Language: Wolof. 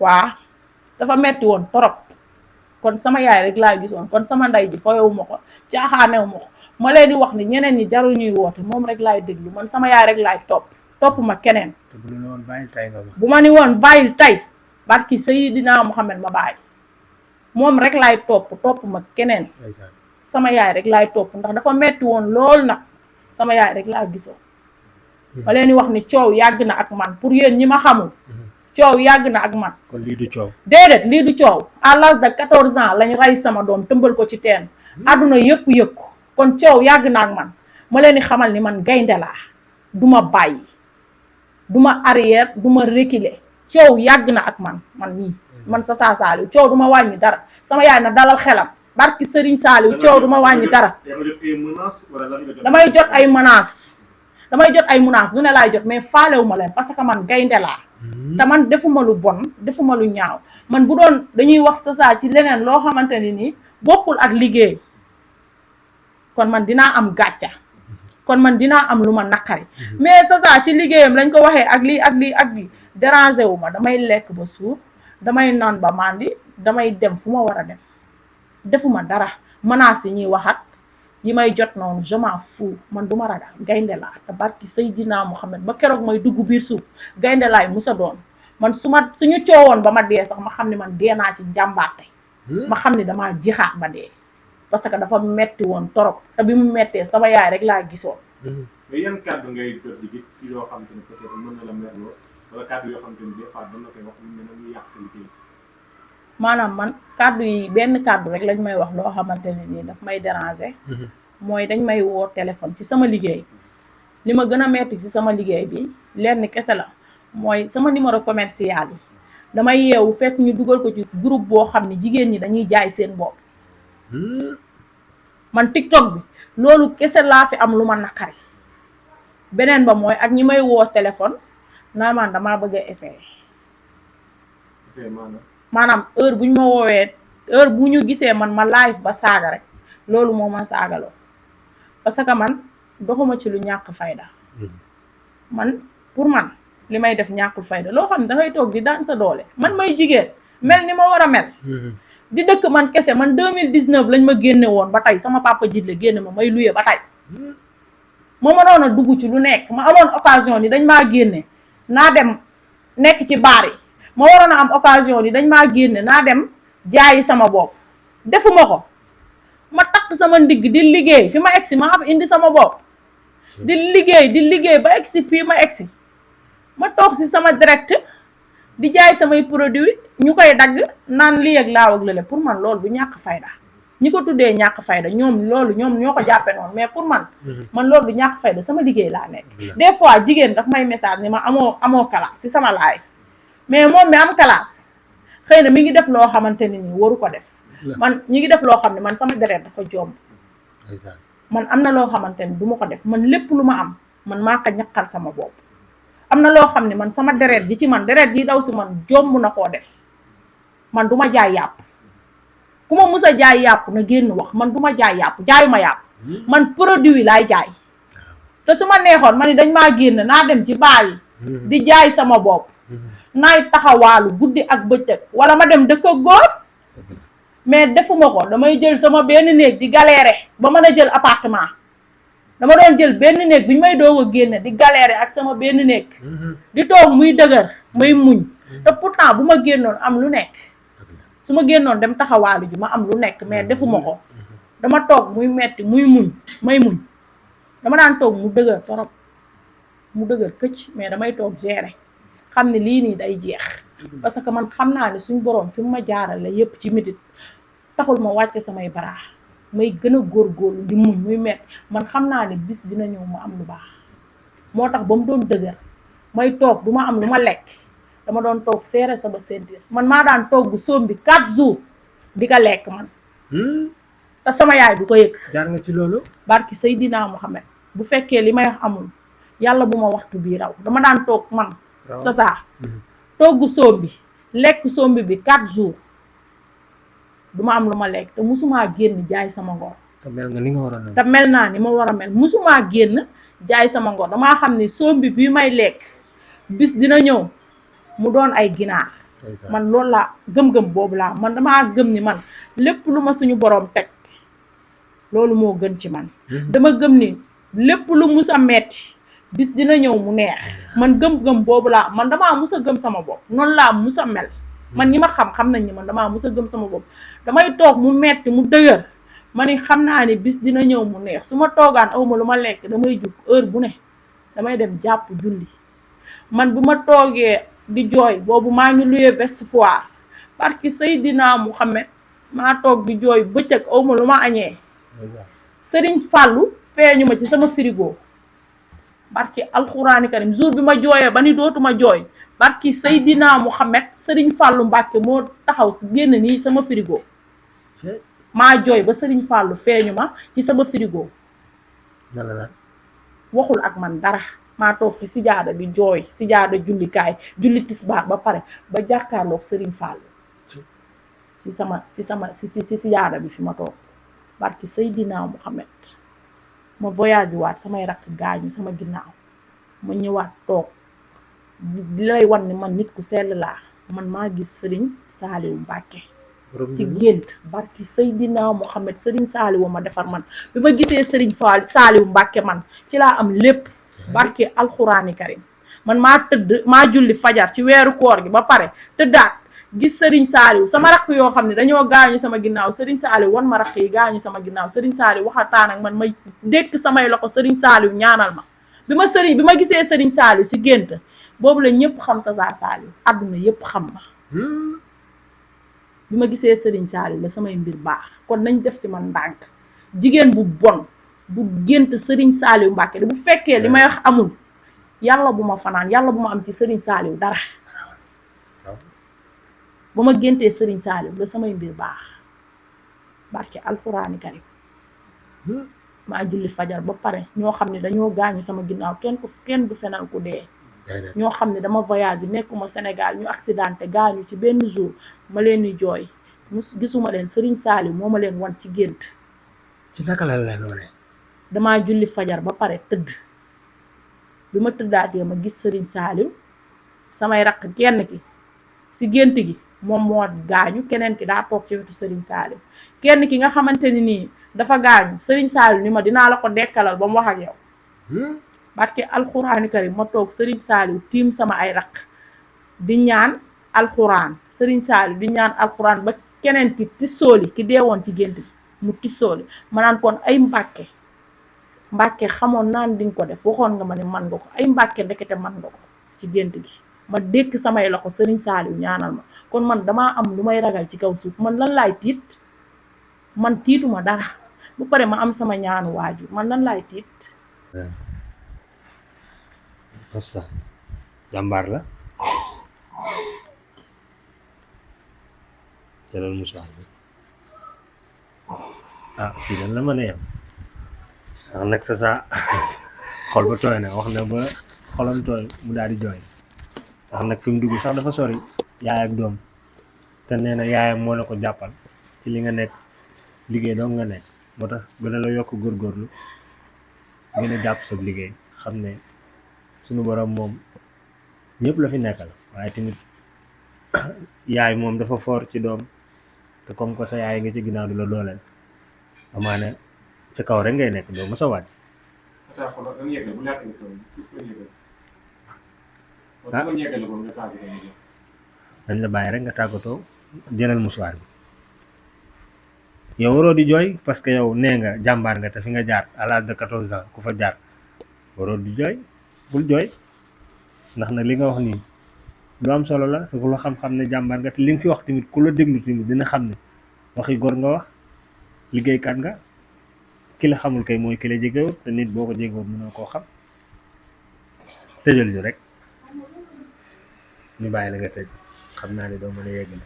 waa dafa metti woon torop kon sama yaay rek laa gisoon kon sama ndey ji foyewu ma ko caaxaanewu ma ko ma leen di wax ni ñeneen ñi jarul ñuy woote moom rek laay déglu man sama yaay rek laay topp ma keneen. te bu la woon bàyyil tey nga bu ma ni woon bàyyil tey barki Seydina Muhammad ma bàyyi moom rek laay topp ma keneen. sama yaay rek laay topp ndax dafa metti woon lool nag sama yaay rek laa gisoo. ma leen di wax ni coow yàgg na ak man pour yéen ñi ma xamul. coow yàgg na ak man. kon lii du coow. déedéet lii du coow à l'âge de 14 ans lañ rey sama doom tëmbal ko ci teen. àdduna yëpp kon coow yàgg na ak man ma leen di xamal ni man gaynde laa du ma bàyyi du ma arrière du ma reculer coow yàgg na ak man mii man Sasa Saliou coow du ma wàññi dara sama yaay na dalal xelam barki Serigne Saliou coow du ma wàññi dara. damay jot ay menaces lu ne laay jot mais faalewu ma leen parce que man gaynde laa. te man defuma lu bon defuma lu ñaaw man bu doon dañuy wax Sasa ci leneen loo xamante ni nii bokkul ak liggéey kon man dinaa am gàcca kon man dinaa am lu ma naqari mais Sasa ci liggéeyam lañ ko waxee ak lii déranger wu ma damay lekk ba suur damay naan ba màndi damay dem fu ma war a dem defuma dara menaces yi ñuy waxat yi may jot noonu je m'en fous man du ma ragal gaynde laa te barki Seydina Muhammad ba keroog may dugg biir suuf gaynde laay musa doon man suñu coowoon ba ma dee sax ma xam ne man dee naa ci jàmbaate ma xam ne damaa jixaat ba dee parce que dafa metti woon torop te bi mu mettee sama yaay rek laa gisoon. mais yan kàddu ngay jot di ci yoo xam te ne peut-être mën na la merloo wala kàddu yoo xam te ne des fois dama koy wax ñu ne ñu yàq sa liggéey. maanaam man kàddu yi benn kàddu rek lañ may wax loo xamante ne nii daf may déranger. mooy dañ may woo téléphone ci sama liggéey li ma gën a metti ci sama liggéey bi lenn kese la mooy sama numéro commercial yi damay yeewu fekk ñu dugal ko ci groupe boo xam ne jigéen ñi dañuy jaay seen bopp. man TikTok bi loolu kese laa fi am lu ma naqari beneen ba mooy ak ñi may woo téléphone naa man damaa bëgg a essayer. maanaam heure bu ñu ma woowee heure bu ñu gisee man ma live ba saaga rek loolu moo ma saagaloo parce que man doxuma ci lu ñàkk fayda man pour man li may def ñàkkul fayda loo xam ne dangay toog di daan sa doole man may jigéen mel ni ma war a mel di dëkk man kese man 2019 lañ ma génne woon ba tey sama papa jiitle génne ma may luye ba tey ma mënoon a dugg ci lu nekk ma amoon occasion ni dañ maa génne naa dem nekk ci baar yi ma waroon a am occasion ni dañ maa génne naa dem jaayi sama bopp defuma ko ma takk sama ndigg di liggéey fi ma egsi maa fa indi sama bopp di liggéey ba egsi fii ma egsi ma toog si sama direct di jaay samay produit ñu koy dagg naan lii ak laaw ak lële pour man loolu du ñàkk fayda ñi ko tuddee ñàkk fayda ñoom ñoo ko jàppe noonu mais pour man loolu du ñàkk fayda sama liggéey laa nekk des fois jigéen daf may message ni ma amoo classe si sama live mais moom mi am classe xëy na mi ngi def loo xamante ni nii waru ko def man ñi ngi def loo xam ne man sama deret dafa jomb man am na loo xamante ni du ma ko def man lépp lu ma am man maa ko ñaqal sama bopp am na loo xam ne man sama deret ji ci man deret ji daw si man jomb na koo def man du ma jaay yàpp ku ma mus a jaay yàpp na génn wax man du ma jaay yàpp jaayuma yàpp man produit laay jaay te su ma neexoon ma ni dañ maa génn naa dem ci baar yi di jaay sama bopp naay taxawaalu guddi ak bëccëg wala ma dem dëkk ak góor mais defuma ko damay jël sama benn néeg di galérer ba mën a jël appartement dama doon jël benn néeg bi ñu may doog a génne di galérer ak sama benn néeg di toog muy dëgër may muñ te pourtant bu ma génnoon am lu nekk su ma génnoon dem taxawaalu ji ma am lu nekk mais defuma ko dama toog muy metti muy muñ may muñ dama daan toog mu dëgër torop mu dëgër këcc mais damay toog gérer xam ne lii nii day jeex parce que man xam naa ne suñ boroom fi mu ma jaarale yépp ci métit taxul ma wàcce samay baraa may gën a góorgóorlu di muñ muy metti man xam naa ne bis dina ñëw ma am lu baax moo tax ba mu doon dëgër may toog du ma am lu ma lekk dama doon toog seere sama sentir man maa daan togg sombi 4 jours di ko lekk man te sama yaay du ko yëg jaar nga ci loolu barki Seydina Muhammad bu fekkee li may wax amul yàlla bu ma waxtu bii raw dama daan toog man Sasa togg sombi lekk sombi bi 4 jours duma am lu ma lekk te musumaa génn jaay sama ngor te mel nga ni nga war a mel te mel naa ni ma war a mel musumaa génn jaay sama ngor damaa xam ne sombi bi may lekk bis dina ñëw mu doon ay ginaar man loolu laa gëm-gëm boobu laa man damaa gëm ni man lépp lu ma suñu borom teg loolu moo gën ci man dama gëm ni lépp lu mus a metti bis dina ñëw mu neex man gëm-gëm boobu laa man damaa mus a gëm sama bopp noonu laa mus a mel man ñi ma xam nañ ni man damaa mus a gëm sama bopp damay toog mu metti mu dëgër ma ni xam naa ni bis dina ñëw mu neex su ma toogaan awma lu ma lekk damay jug heure bu ne damay dem jàpp julli man bu ma toogee di jooy boobu maa ngi luye Ouest Foire parce que Seydina Mouhamed maa toog di jooy bëccëg awma lu ma añee Sëriñ Fàllu feeñu ma ci sama frigo barki alxuraani karim jour bi ma jooyee ba ni dootuma jooy barki Seydina Mouhamed Sëriñ Fàllu Mbàkke moo taxaw si génn nii sama frigo maa jooy ba Sëriñ Fàllu feeñu ma ci sama frigo waxul ak man dara maa toog ci sijaada bi jooy sijaada jullikaay julli tisbaar ba pare ba jàkkaarloog Sëriñ Fàllu ci sijaada bi fi ma toog barki Seydina Mouhamed ma voyage waat samay rakk gaañu sama ginnaaw ma ñëwaat toog di lay wan ni man nit ku sell laa man maa gis Sëriñ Saaliwu Mbàkke ci gént barki Seydina Mouhamed Sëriñ Saaliwu ma defar man bi ma gisee Sëriñ Saaliwu Mbàkke man ci laa am lépp barki alxuraani karim man maa julli fajar ci weeru koor gi ba pare tëddaat gis Sëriñ Saaliw sama rakk yoo xam ne dañoo gaañu sama ginnaaw Sëriñ Saaliw wan ma rakk yi gaañu sama ginnaaw Sëriñ Saaliw waxataan ak man may dékk samay loxo Sëriñ Saaliw ñaanal ma bi ma gisee Sëriñ Saaliw si gént boobu la ñëpp xam sa Saaliw àdduna yëpp xam ma bi ma gisee Sëriñ Saaliw la samay mbir baax kon nañ def si man ndànk jigéen bu bon bu gént Sëriñ Saaliw Mbàkke bu fekkee li may wax amul yàlla bu ma fanaan yàlla bu ma am ci Sëriñ Saaliw dara ba ma géntee Sëriñ Saaliw la samay mbir baax barke alxuraani karim maa julli fajar ba pare ñoo xam ne dañoo gaañu sama ginnaaw kenn du fenal ku dee ñoo xam ne dama voyage nekkuma Sénégal ñu accidenté gaañu ci benn jour ma leen di jooy gisuma leen Sëriñ Saaliw moo ma leen wan ci gént ci naka la leen wane damaa julli fajar ba pare tëdd bi ma tëddaatee ma gis Sëriñ Saaliw samay rakk kenn ki si gént gi moom moo gaañu keneen ki daa toog ci wetu Sëriñ Saaliw kenn ki nga xamante ni nii dafa gaañu Sëriñ Saaliw ni ma dinaa la ko dekkalal ba mu wax ak yow barke alxuraani karim ma toog Sëriñ Saaliw tiim sama ay rakk di ñaan alxuraan Sëriñ Saaliw di ñaan alxuraan ba keneen ki tissooli ki deewoon ci gént gi mu tissooli ma naan kon ay Mbàkke xamoon naan di nga ko def waxoon nga ma ne man nga ko ay Mbàkke ndekete man nga ko ci gént gi ma dékk samay loxo Sëriñ Saaliw ñaanal ma kon man damaa am lu may ragal ci kaw suuf man lan laay tiit man tiituma dara bu pare ma am sama ñaanu waajur man lan laay tiit parce que jàmbaar la jëlal musuwaar bi fii lan la mën a yem ndax nag sa xol ba tooy na wax na ba xolam tooy mu daal di jooy ndax nag fi mu dugg sax dafa sori yaay ak doom te nee na yaayam moo la ko jàppal ci li nga nekk liggéey doo nga nekk moo tax gën a la yokk góorgóorlu gën a jàpp sa liggéey xam ne suñu borom moom ñëpp la fi nekkal waaye tamit yaay moom dafa foor ci doom te comme que sa yaay nga ci ginnaaw du la dooleel amaana ci kaw rek ngay nekk doo mos a wàcc dañ la bàyyi rek nga tàggatoo jëlal musuwaar bi yow waroo di jooy parce que yow nee nga jàmbaar nga te fi nga jaar à l'âge de 14 ans ku fa jaar waroo di jooy bul jooy ndax nag li nga wax nii lu am solo la su ku la xam-xam ne jàmbaar nga te li nga fi wax tamit ku la déglu tamit dina xam ne waxi góor nga wax liggéeykat nga ki la xamul kay mooy ki la jegewut te nit boo ko jegewut mënoo koo xam tëjal ñu rek ñu bàyyi la nga tëj xam naa ne doo mën a yegg na